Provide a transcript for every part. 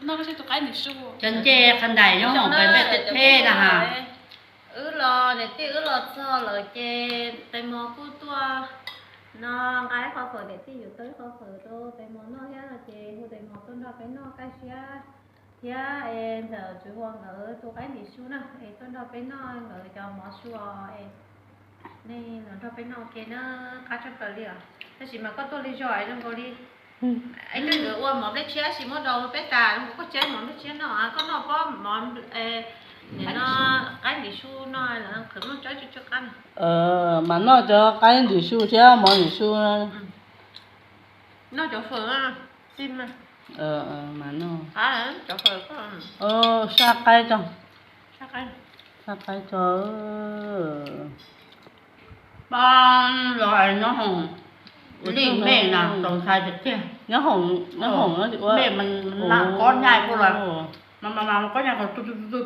Cov ncej qhov ntais nyob hoom pes npej tej theb na ha. Wb los niam tij wb los txog lawm ces tais mos kuj tuaj no, nqa ib qho fawm, niam tij yuav tau ib qho fawm rau tais mos noj thiab no ces hu tais mos tuaj nrog peb noj kaj siab thiab es ntxawm Tswv Huas nkawd tus qaib ntim su na es tuaj nrog peb noj, nkawd cov mov su es nej los nrog peb noj ua ke na, qab tshaj plaws li os. Tab sis mas koj tuaj li zog zoo nkaus li ib tug nkawd ua mov nplej tshiab tab sis muab daus peb tas, koj tseb mov nplej tshiab no, koj noj pob mov, nim no qaib ntim su no los qhwv muaj tsob tsw tsw qab. Mas noj cov qaib ntim su thiab mov ntim su. Noj cov fawm, mas noj. Sab qaib tso, sab qaib tso. Pab los nyob hoom, lij mej na tau ntshai tiag tiag. Nyob hoom, nyob hoom mej mas lam kob nyaij kuj los, mas mas mas kob nyaij ko tu tu tu tu,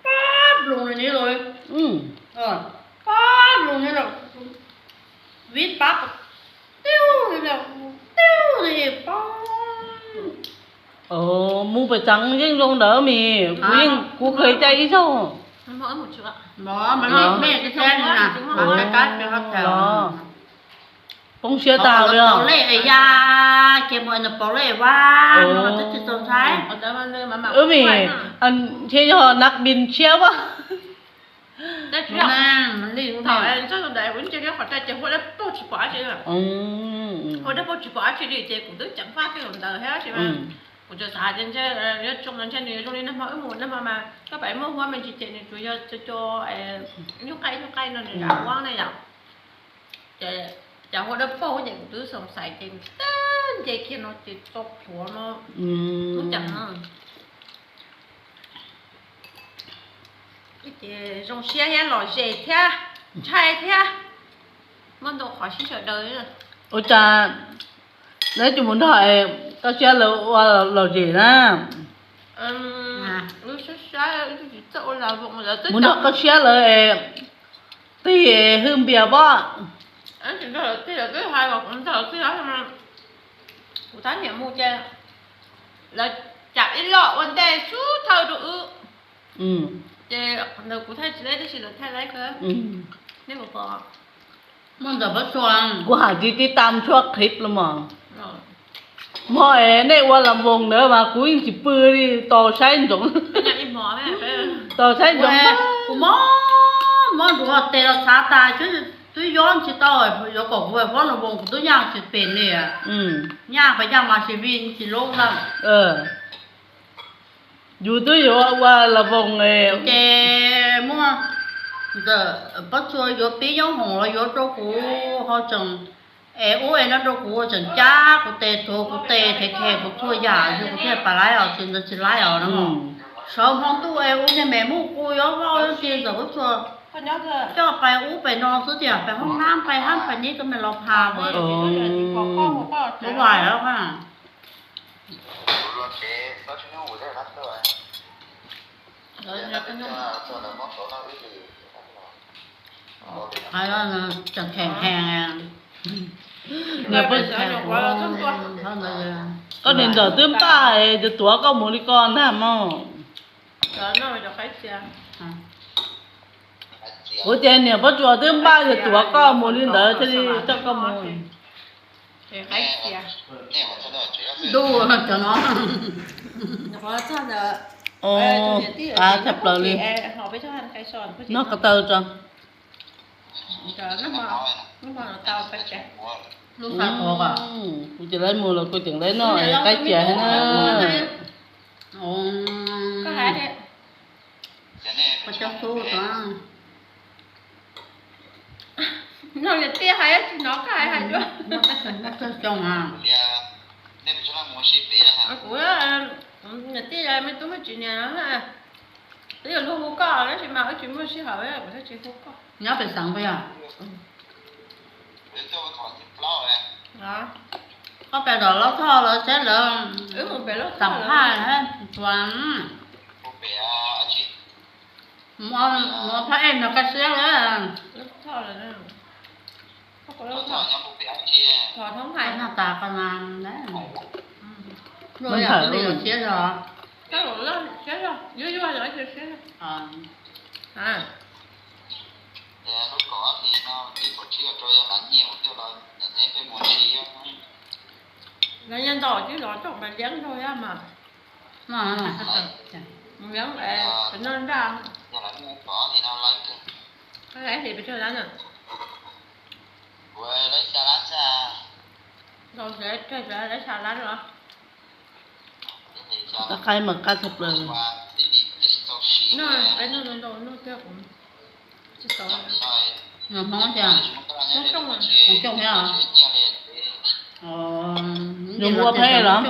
pab loo li ni los, pab loo ni los, vib pab tiuj li, tiuj li pab. Mus pem tsev yeej zoo ntawd mis, kuv yeej, kuv kheev caij ib zaug. Poob siab tag li os. Pauv lej ya, ces mus pauv lej vaj no twb tsis tau ntshai. Wb mis, thiab yog nab npis tshiab as. Ua dab paug tsis pom dab tsi li ces kuv twb ceev faj kiag ntawd thiab sis mas kuv tseem xav tias ntshe yuav tsoo los ntshe nws yuav zoo li nag hmo wb mus nag hmo mas koj pais muaj huab me ntsis ces nws tsuas yog co co nyuj qaij nyuj qaij no nws zam huab na yom. Ces cas huab dab paug ces kuv twb xoom xaiv ces nws tag nce kiag no ces tso plhuav no lub ceem no. Ces zoo siab thiab lom zem thiab ntshai thiab, muaj ntau qhov sib sawv daws. Ua cas lawv coj mus nrog Kaj Siab lawv ua lom zem na? Mus nrog Kaj Siab lawv es tig hwj npias pob. Kuv tab niam mus ces lawv cam ib loj ua ntej xub thawj rau wb. Ces ntawd kuv thaij tsis laib tab sis lawv thaij laib kawg. Nej puas pom? Muaj ntawm Pob Tsuas, kuv ham tsis tib tam tshuaj qhib los mas. Hmo es nej ua las voos ntawd mas kuv yeej tsis pw li, tos saib ntsoov. Tos saib ntsoov. Kuv mob mob nruav tes los txhav tas, twb yob tsis tau, yuav kom kuv ua las voos kuv twb nyaj tsis pem li. Nyaj pas nyaj mas tsis vij tsis lub lawm. Yus twb yuav ua las voos ces muaj ntawm Pob Tsuas yuav pib nyob hoom los yuav rau kuv ho tseem es ub es no rau kuv tseem cab kuv tes tuav kuv tes thev khes kuv txhua yam yus kuv thiaj pais laib os, tsis ntawd tsis laib os no. Sawv hmo ntuj es ua niag mem muj kuj yuav vau yuav tsis ntawm Pob Tsuas coj pais ub pais no xwb tias pais hoob nab pais hab pais neb koj me los pha. Tseem kheem heev. Koj niam ntawm twb npaj es tuav koj mus li ko ntag mog. Kuv ces niam Pob Tsuas twb npaj es tuav koj mus li ntawd thiaj li coj koj mus. Ntuj, cov no qab tshaj plaws li. Noj ko taw tso. Kuv ces laib mus los kuv tseem laib noj qaib cia thiab na. No niam tij hais tsis hnov koj hais hais dua. Kuv niam tij me tub me tsis niam no, twb yuav luag hu koj tab sis mas wb tsis muaj sij hawm, kuv thiaj tsis hu koj. Nyob pem xeev puas yog? Koj pem tom Lauj Thoj lawv saib lawv tam phaj tsuas. Mus phaj ej no Kaj Siab lawm. Noj tas ko na, luaj yam li los siab zog. Koj los siab zog, yuav yuav los siab zog. Lub kaum ob hlis no, ib kaum tsib kaum rau yog hnav nyiaj ua twj los, peb mus si. Los nyiaj ntau twb los coj mus liab nrog yog mas. Mus liab es peb noj nraj. Yog lawv muaj kaum ob hlis no lawv kawg. Lawv hlis pes tsawg lab na? Kuv lawv xya lab xwb. Ntau xyov lawv xya lab los. Qab qab mas qab tshaj plaws. Peb noj ntau ntau noj tiag kuv tsis tau. Hmoob tiag. Hmoob Xyooj thiab os. Yuav mus ua phej los?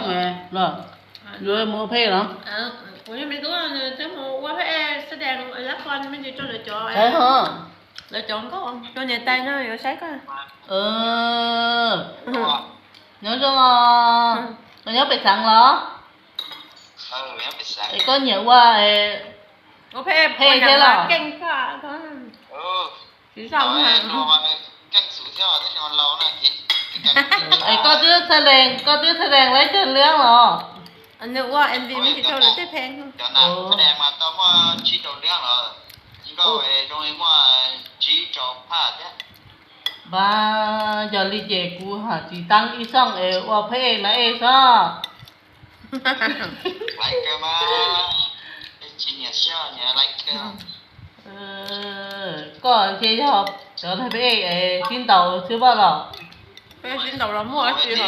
Yuav mus ua phej los? Kuv yog me tub thiab mus ua phej xab dees lab ko me ntsis rau lawv cov. Lawv cov nkauj rau niam tais no yuav saib koj. Nyob zoo, koj nyob pem xeev los? Es koj nyiam ua phej thiab los? Es koj twb txhaj lees, koj twb txhaj lees laib tag liab los? Nws ua M V me ntsis rau lawv tej phej. Vas, yog li ces kuv haj tsis taab ib xooj es ua phej na es xwb. Koj ces yog cov laig phej es sib ntaus xwb paj los? Peb sib ntaus los muaj dab tsi os?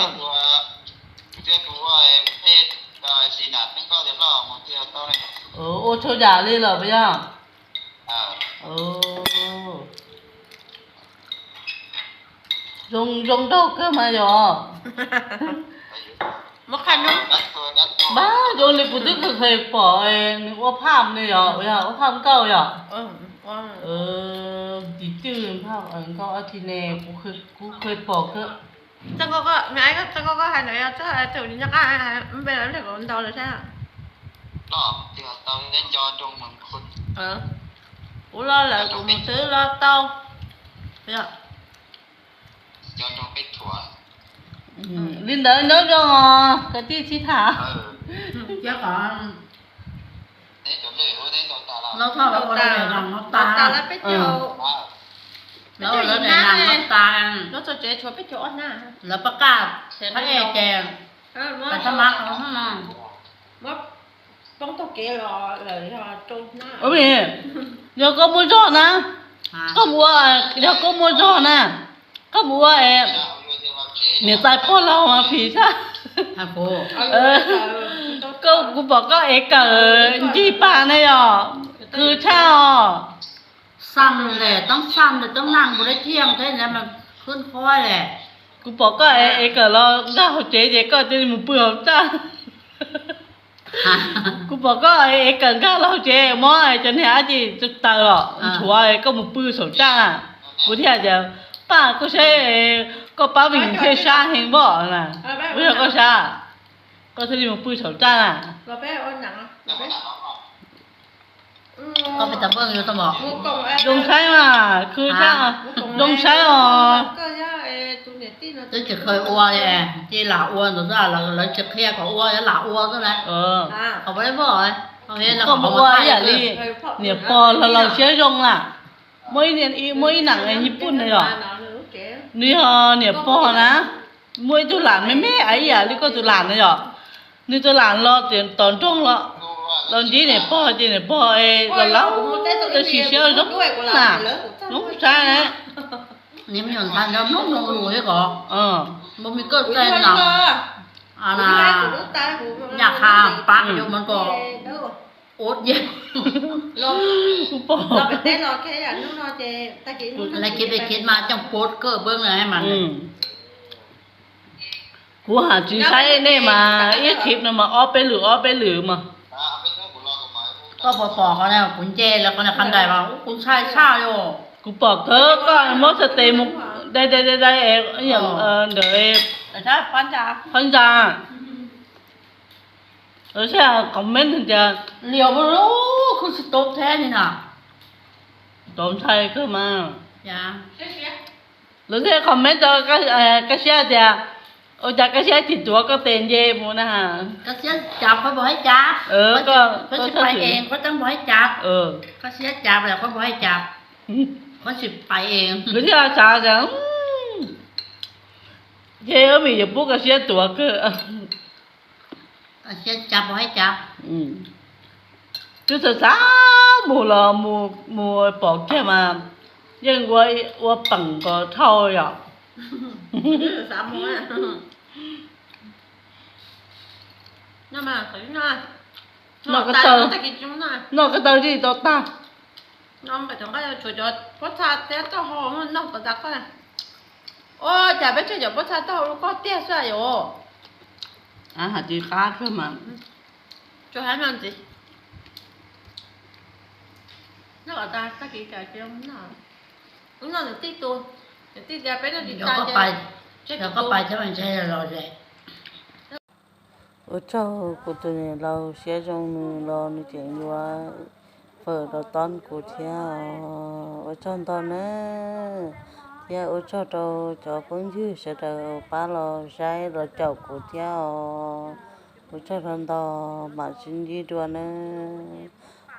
Ua txhua yam li lawm puas yog? Zoo zoo nraug kawg mas yog. Mas zoo li kuv twb kheev pom nws ua phaj ne yog, yog ua phaj nkauj yog. Tiv cwj nkauj ob tsi ne, kuv kheev pom kawg. Txoj nkauj koj hais ntawd yog txoj tus nyob qab npe lawv ntau lawm thiab. Kuv los lawm kuv mus twb los tau. Li ntawd nyob zoo os kwv tij sib tham. Lawv txog lawv ua daim nas no tas, lawv ua lawv daim nas no tas, lawv pab qaj, pab ej ces pab thab mab. Yog koj muaj zog na, koj mus ua, yog koj muaj zog na, koj mus ua es niam tais pog laug mas phim tshaj. Kuv pom koj ev kawm ncig pas na yog khwv tshaj os. Xaj lawm, toob xaj lawm, toob naj mus dab thiaj thiab mas khwv qhuav lawm. Kuv pom koj ev kawm los nkag hauv tsev ces koj cia li mus pw hauv txaj. Kuv pom koj ev kawm nkag los hauv tsev, muab cov niag dab tsi taws los nchuav koj mus pw saum txaj na. Kuv thiaj tias, paj, koj saib, koj pab vim thiaj sab heev npoj na. Puas yog koj sab? Koj thiaj li mus pw saum txaj na. Zoo saib mas khwv tshaj, zoo saib os. Twb tsis kheev ua, ces lam ua ntawd xwb, lawv tsis qhia kom ua lam ua xwb na. Koj mus ua ib yam li niam pog laug laug siab zoo na. Muaj ib nam Nyij Pooj na yom, nws yog niam pog na, muaj ib tug lam me me ib yam li koj tus lam na yom. Nws tus lam los tom nroog los, los ntsib niam pog ces niam pog los laus, tab sis siab zoo na, zoo saib na. Nyaj qha pab yuav mas kom ua, kuv pom, lawv khiv pes khiv mas coj pov kawg peb mas. Kuv haj tsis saib nej mas ib qhib no mas ob peb lwm ob peb lwm mas. Koj puas pom qhov kuv nce lawv qhov qhab ntais mas kuv ntshai tshaj li. Kuv pom kawg koj muab txhais tes mus dai dai dai dai ntawd, phab ntsa. Lawv thiaj comment tias lios lub khwb tsis tau thiab li na. Tau ntshai kawg mas. Lawv thiaj comment rau Kab Siab tias, Ua cas koj siab tsis tuav koj tes nce mus na? Koj siab cas koj npau hais cas? Koj siab cas koj npau hais cas? Koj siab cas koj npau hais cas? Koj siab pais es kuv thiaj xav tias, ces ub, me nyuam pub koj siab tuav kawg. Koj siab cas npau hais cas? Twb xav xav mus los mus pom kiag mas yeej ua, ua peem kom dhau yom. Noj ko taw, noj ko taw tsis tau tag. Tshuav cov pob txha thiab taub hau noj kom tas koj. Ua cas peb tseg cov pob txha taub hau rau koj tiag xwb yom? Hais tsis qab kawg mas. Tsuas hais no ntxiv. Noj kom tas tag kis cas ces noj. Wb noj nws tij tus, nws tij tias peb noj tsis tas ces koj pais thiab mas ntshe los ze. Ua tsaug kuv tus niam laus siab zoo, nws los nws tseem yuav fawm los tob kuv thiab os. Ua tsaug ntau na, thiab ua tsaug rau cov phooj ywg sawv daws pab los saib los caum kuv thiab os. Ua tsaug rau ntau, mam sib ntsib dua nawb.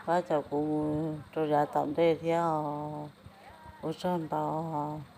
Pab caum kuv mus rau yav tom ntej thiab os. Ua tsaug ntau.